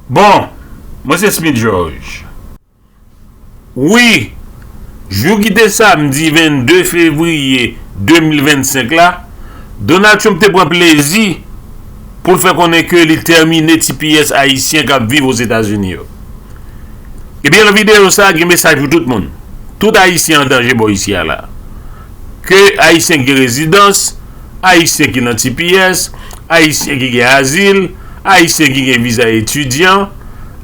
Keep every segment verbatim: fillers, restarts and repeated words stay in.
Bon, mwen se Smith George. Wi, jou ki te samdi vennde fevriye de mil vennsenk la, Donald Trump te pran plezi pou l fè konnen ke li tèmine T P S ayisyen k ap viv Ozetazini yo. Ebyen, nan videyo sa a, gen mesaj pou tout moun. Tout Ayisyen an danje bò isi a la. Ke Ayisyen ki gen rezidans, Ayisyen ki nan T P S, Ayisyen ki gen azil, Ayisyen ki gen viza etidyan,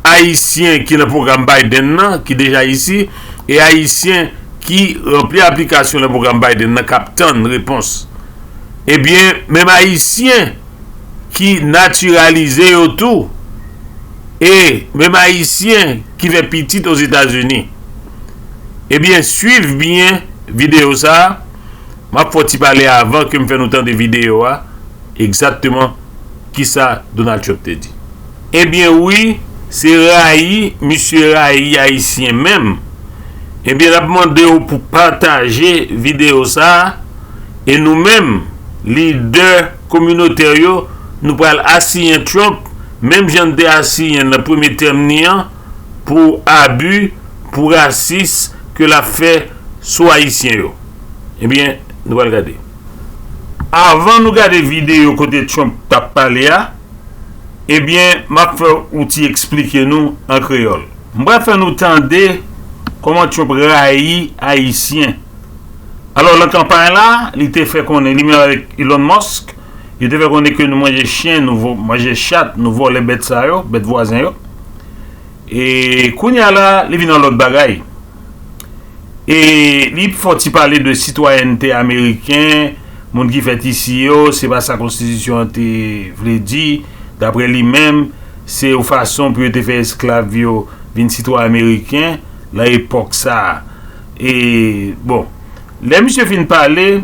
Ayisyen ki nan pwogram Biden nan, ki deja isi, e Ayisyen ki ranpli aplikasyon nan pwogram Biden nan, k ap tann repons. Ebyen, menm Ayisyen ki natiralize yo tou, e menm Ayisyen ki fè pitit Ozetazini. Ebyen, swiv byen videyo sa a. M ap fè yon ti pale avan ke m fè nou tande videyo a, egzakteman kisa Donald Trump te di. Ebyen wi, se rayi misye rayi Ayisyen menm. Ebyen, n ap mande w pou pataje videyo sa a, e nou menm, lidè kominotè yo, nou pral asiyen Trump, menm jan n te asiyen l nan premye tèm ni an, pou abi, pou rasis ke l ap fè sou Ayisyen yo. Ebyen, nou pral gade. Avan nou gade videyo kote Trump t ap pale a, ebyen, m ap fè yon ti eksplike nou an kreyòl. M pral fè nou tande kòman Trump rayi Ayisyen. Alò, nan kanpay la, li te fè konnen, li menm avèk Elon Musk, yo te fè konnen ke nou manje chen, nou vo-, manje chat, nou vòlè bèt sa yo, bèt vwazen yo. E kounye a la, li vin yon lòt bagay. E li fè ti pale de sitwayènte ameriken, moun ki fèt isi yo, se pa sa konstitisyon an te vle di, daprè li menm, se yon fason pou yo te fè esklav yo vin sitwayen ameriken, nan epòk sa a. E, bon, lè misye fin pale,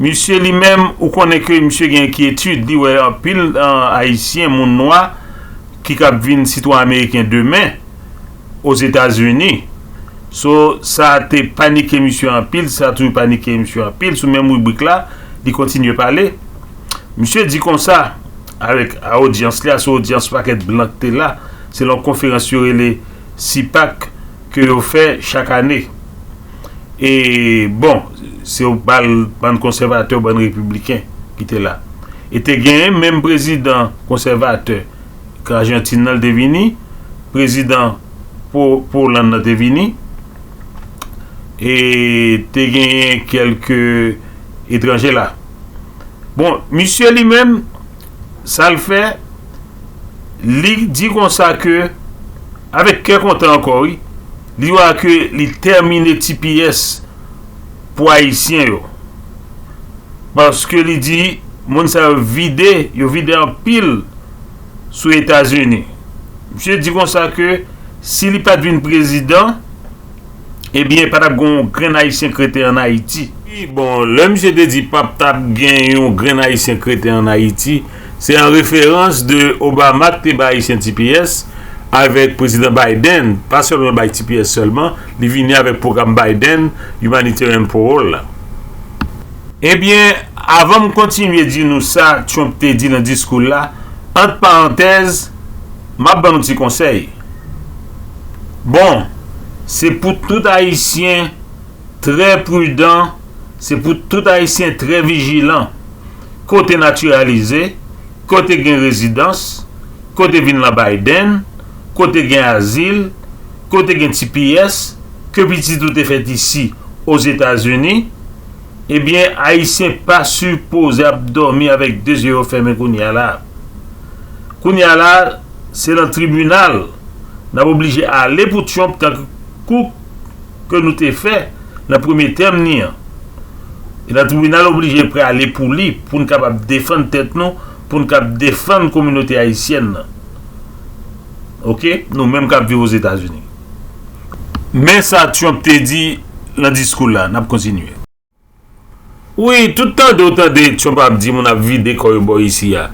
misye li menm, ou konnen ke misye gen enkyetid, li wè anpil, an, Ayisyen, moun nwa, ki kab vin sitwayen ameriken demen, Ozetazini. So, sa te panike misye anpil, sa toujou panike misye anpil. Sou menm ribrik la, li kontinye pale. Misye di konsa, avèk odyans li a, se odyans pakèt blan ki te la, se yon konferans yo rele sipak ke yo fè chak ane. E, bon, se yon bal bann konsèvatè, bann repibliken ki te la. E te genyen menm prezidan konsèvatè k Ajantin nan, l te vini, prezidan Po-, Polann nan te vini, e te genyen kèlke etranje la. Bon, misye li menm, sa l fè, li di konsa ke, avèk kè kontan ankò, wi, li wè ke li tèmine T P S pou Ayisyen yo. Paske li di, moun sa yo vide, yo vide anpil sou Etazini. Misye di konsa ke si li pa t vin prezidan, ebyen, pa t ap gen yon grenn Ayisyen k rete ann Ayiti. Wi, bon, lè misye te di p ap t ap gen yon grenn Ayisyen k rete ann Ayiti, se an referans de Obama k te bay Ayisyen T P S avèk Prezidan Biden, pa sèlman bay T P S sèlman, li vini avèk pwogram Biden, Humanitarian Parole la. Ebyen, avan m kontinye di nou sa Trump te di nan diskou l la, ant parantèz, m ap ban nou ti konsèy. Bon, se pou tout Ayisyen trè pridan, se pou tout Ayisyen trè vijilan. Kote natiralize, kote gen rezidans, kote vin nan Biden, kote gen azil, kote gen T P S, ke pitit ou te fèt isi Ozetazini, ebyen, Ayisyen pa sipoze ap dòmi avèk de zye yo fèmen kounye a la. Kounye a la, se nan tribinal n ap oblije ale pou Trump tankou ke nou te fè nan premye tèm ni an. E nan tribinal oblije prale pou li, pou n kapab defann tèt nou, pou n kab defann kominote ayisyèn nan. Oke? Nou menm k ap viv Ozetazini. Men sa Trump te di nan diskou l la, n ap kontinye. Wi, tout tande w tande Trump ap di moun ap vide kò yo bò isi a.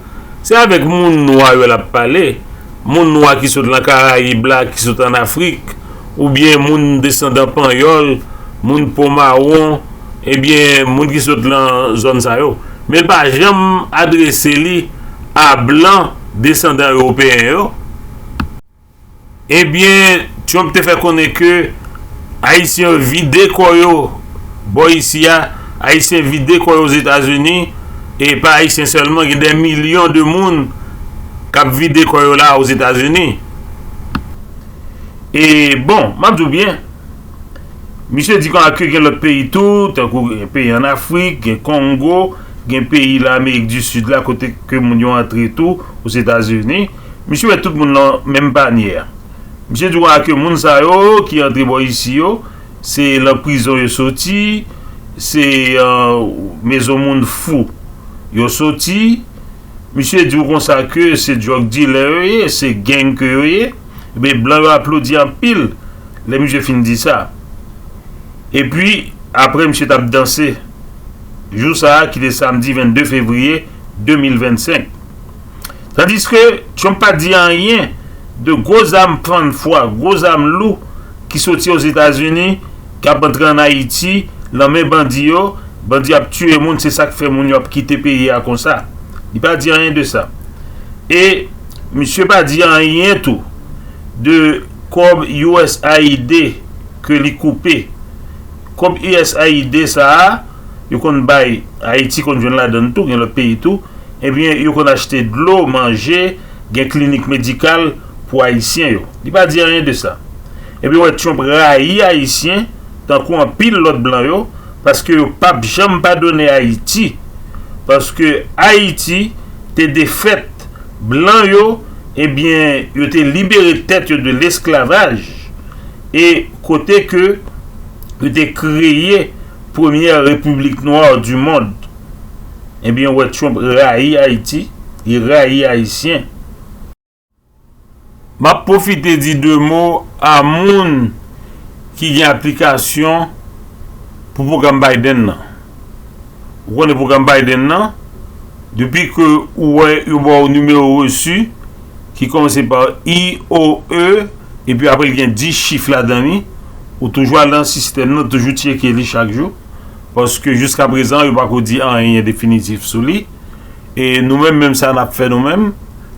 Se avèk moun nwa yo l ap pale. Moun nwa ki sot lan Karayib la, ki sot ann Afrik, oubyen moun desandan Panyòl, moun po mawon, ebyen, moun ki sot lan zòn sa yo. Men l pa janm adrese li a blan desandan ewopeyen yo. Ebyen, Trump te fè konnen ke Ayisyen yo vide kò yo bò isi a, Ayisyen vide kò yo Ozetazini, e pa Ayisyen sèlman, gen dè milyon de moun k ap vide kò yo la Ozetazini. E bon, m ap di w byen, misye di konsa ke gen lòt peyi tou, tankou gen peyi ann Afrik, gen Kongo, gen peyi Lamerik di Sid la, kote ke moun yo antre tou, Ozetazini. Misye wè tout moun nan menm panye a. Misye di konsa ke moun sa yo ki antre bò isi yo, se nan prizon yo soti, se, euh, mezon moun fou yo soti. Misye di w konsa ke se drug dealer yo ye, se gang ke yo ye. Ebyen, blan yo aplodi anpil lè misye fin di sa. Epi, apre, misye t ap danse jou sa a, ki te samdi vennde fevriye de mil vennsenk. Tandiske Trump pa di anyen de gwo zam fann fwa, gwo zam lou ki soti Ozetazini, k ap antre ann Ayiti, nan men bandi yo, bandi ap tiye moun, se sa k fè moun yo ap kite peyi a konsa. Li pa di anyen de sa. E misye pa di anyen tou de kòb U S A I D ke li koupe. Kòb U S A I D sa a, yo konn bay, Ayiti konn jwenn ladan l tou, gen lòt peyi tou, ebyen, yo konn achte dlo, manje, gen klinik medikal pou Ayisyen yo. Li pa di anyen de sa. Ebyen, w wè Trump rayi Ayisyen, tankou anpil lòt blan yo, paske yo p ap janm padone Ayiti. Paske Ayiti te defèt blan yo, ebyen, yo te libere tèt yo de lesklavaj, e kote ke yo te kreye premyè repiblik nwa di mond. Ebyen, w wè Trump rayi Ayiti, li rayi Ayisyen. M ap pwofite di de mo a moun ki gen aplikasyon pou pwogram Biden nan. Ou konnen pwogram Biden nan, depi ke ou wè yo ba w nimewo resi ki kòmanse pa I O E, epi apre l gen dis chif ladan li, ou toujou al nan sistèm nan, toujou tcheke li chak jou, paske jiska prezan, yo pako di anyen definitif sou li. E nou menm, menm sa n ap fè nou menm,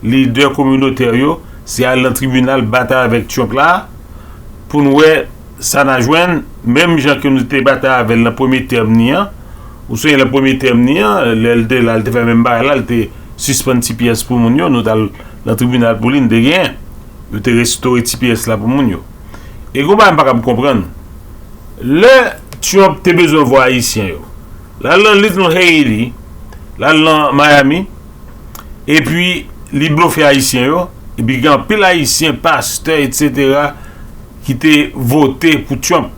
lidè kominotè yo, se al nan tribinal batay avèk Trump la, pou n wè sa n a jwenn, menm jan ke nou te batay avè l nan premye tèm ni an. Ou sonje nan premye tèm ni an, lè l te la, l te fè menm bagay la, l te sispann T P S pou moun yo, nou t al nan tribinal pou li, n te genyen. Yo te restore T P S la pou moun yo. E gon bagay m pa kab konprann. Lè Trump te bezwen vwa Ayisyen yo, l al nan Little Haiti, l al nan Miami, epi li blofe Ayisyen yo, epi gen anpil Ayisyen, pastè, etsetera, ki te vote pou Trump.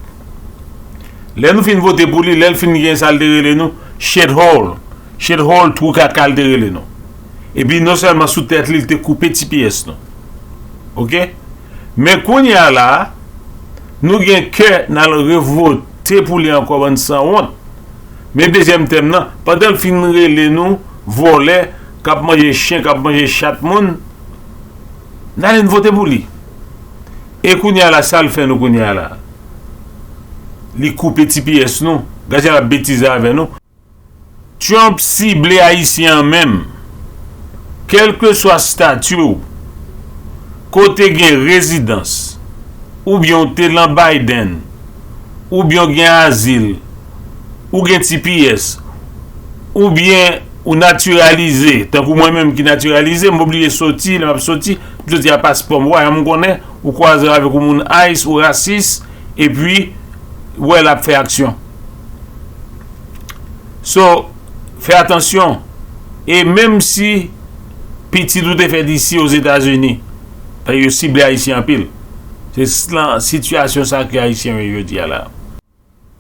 Lè nou fin vote pou li, lè l fin gen sa l te rele nou, shithole, shithole, twou kaka l te rele nou. Epi non sèlman sou tèt li, li te koupe T P S nou. Oke? Men kounye a la, nou gen kè n al revote pou li ankò, bann sanwont. Men dezyèm tèm nan, pandan l fin rele nou vòlè, k ap manje chen, k ap manje chat moun, n ale n vote pou li. E kounye a la, sa l fè nou kounye a la? Li koupe T P S nou, gade jan l ap betize avè nou. Trump sible Ayisyen an menm. Kèlkeswa stati w, kote gen rezidans, oubyen w te lan Biden, oubyen w gen azil, ou gen T P S, oubyen ou natiralize, tankou mwen menm ki natiralize, m oblije soti, lè m ap soti, m soti ak paspò m, ou pa janm konnen, ou kwaze avèk yon moun ice, ou rasis, epi, w wè l ap fè aksyon. So, fè atansyon. E menm si pitit ou te fèt isi Ozetazini, paske yo sible Ayisyen anpil. Se s-, lan sitiyasyon sa ke Ayisyen yo ye jodi a la.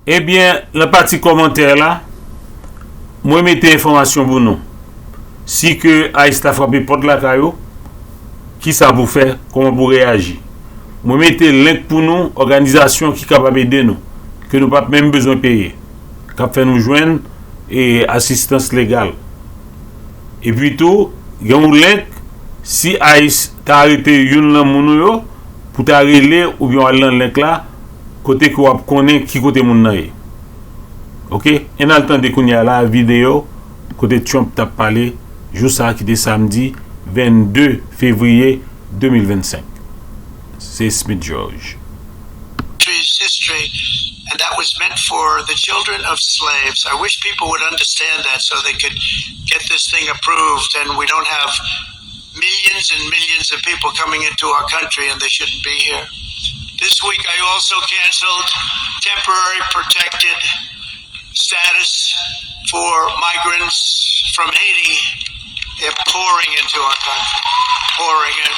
Ebyen, nan pati kòmantè la, mwen mete enfòmasyon pou nou. Si ke ice la frape pòt lakay ou, kisa pou fè, kòman pou reyaji. Mwen mete link pou nou, òganizasyon ki kapab ede nou, ke nou p ap menm bezwen peye, k ap fè nou jwenn, e, asistans legal. Epi tou, gen yon link, si ice ta arete youn nan moun ou yo, pou ta rele oubyen w al nan link la, kote ke w ap konnen ki kote moun nan ye. Oke? Ann al tande kounye a la videyo kote Trump t ap pale jou sa a ki te samdi vennde fevriye de mil vennsenk. Se Smith George. Country's history, and that was meant for the children of slaves. I wish people would understand that so they could get this thing approved and we don't have millions and millions of people coming into our country and they shouldn't be here. This week, I also canceled temporary protected status for migrants from Haiti. They're pouring into our country, pouring in.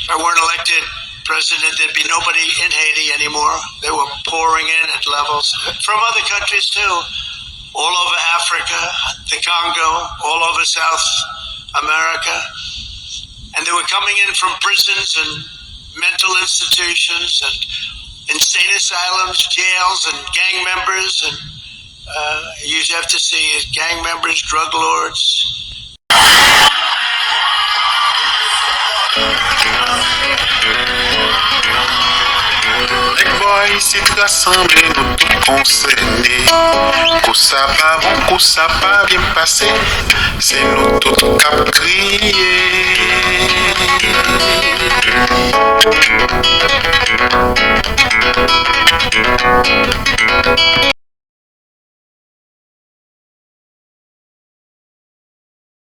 If I weren't elected president, there'd be nobody in Haiti anymore. They were pouring in at levels from other countries too, all over Africa, the Congo, all over South America. And they were coming in from prisons and mental institutions and insane asylums, jails, and gang members. And uh, you have to see gang members, drug lords. Nèg bò isit rasanble, nou tout konsène. Kou sa pa bon, kou sa pa byen pase, se nou tout k ap kriye.